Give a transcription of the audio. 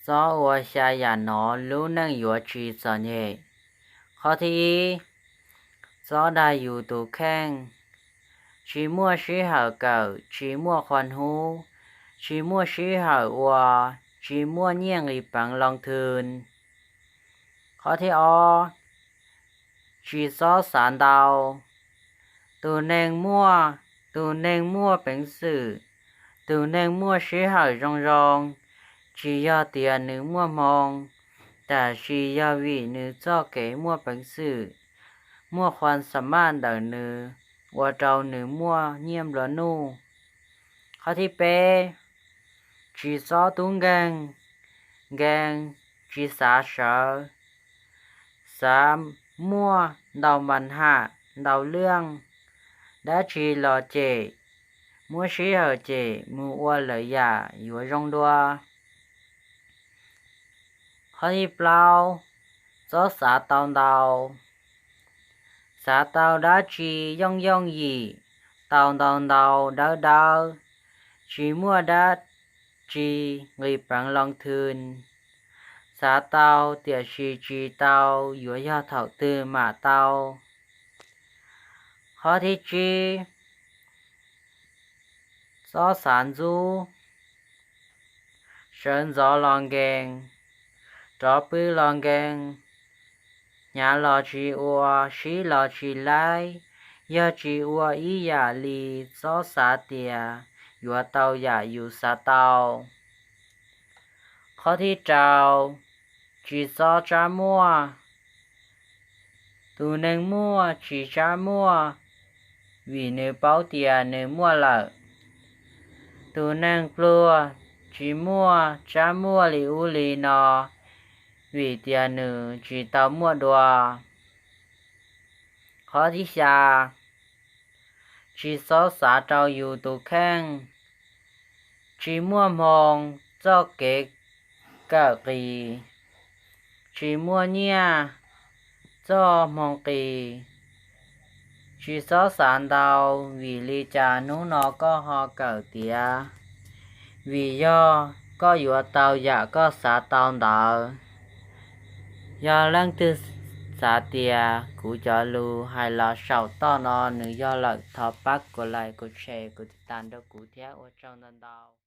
Txhob ua xya yam no lub neej yuav tsis txom nyem. Qhov thib ib, txhob dag yus tus kheej. Tsis muaj sij hawm kawm, tsis muaj qhua hnub, tsis muaj sij hawm ua, tsis muaj nyiaj nqis peev loo thwm. Qhov thib ob, tsis txhob xav ntau. Tus neeg muaj, tus neeg muaj peev xwm, tus neeg muaj sij hawm zoo zoo, tsis yog tias nws muaj hmoo, tab sis yog vim nws txoj kev muaj peev xwm, muaj qhua xa maj ntawm nws, ua rau nws muaj nyiaj nplua nuj. Qhov thib peb, tsis txhob tub nkeeg, nkeeg, tsis xav sawv, xav muaj ntau mas ham ntau lwj, dab tsi los cem, muab sij hawm cem mus ua lawm yam yuav zoo dua. Qhov thib plaub, txhob xav tau ntau. Xav tau dab tsi yooj yooj yim, tau ntau ntau dawb dawb, tsis muaj dab tsi nqis peev loo thwm. Xav tau tiam sis tsis tau yuav yog thaum twg mam tau. Qhov thib tsib, txhob xav ntxub. Sawv ntxov los nkees, rov pw los nkees, hnyav los tsis ua, sib los tsis laib, yog tsis ua ib yam li, txhob xav tias yuav tau yam yus xav tau. Qhov thib rau, tsis txhob tsab muaj. Tus neeg muaj tsis tsab muaj vim nws paub tias nws muaj lawm. Tus neeg pluag tsis muaj tsab muaj li ub li no vim tias nws tsis tau muaj dua. Qhov thib xya, tsis txhob xav rau yus tus kheej. Tsis muaj hmoo, txoj kev kawm qis, tsis muaj nyiaj, txoj hmoo qis. Tsis txhob xav ntau, vim li cas hnub no koj ho kawm tiav? Vim yog koj yuav tau yam koj xav tau ntawd. Yog leej twg xav tias kuv cov lus hais los saum toj no nws yog lawm, thov pab kuv like, kuv share, kuv tiv tas rau kuv thiab, ua tsaug ntau ntau.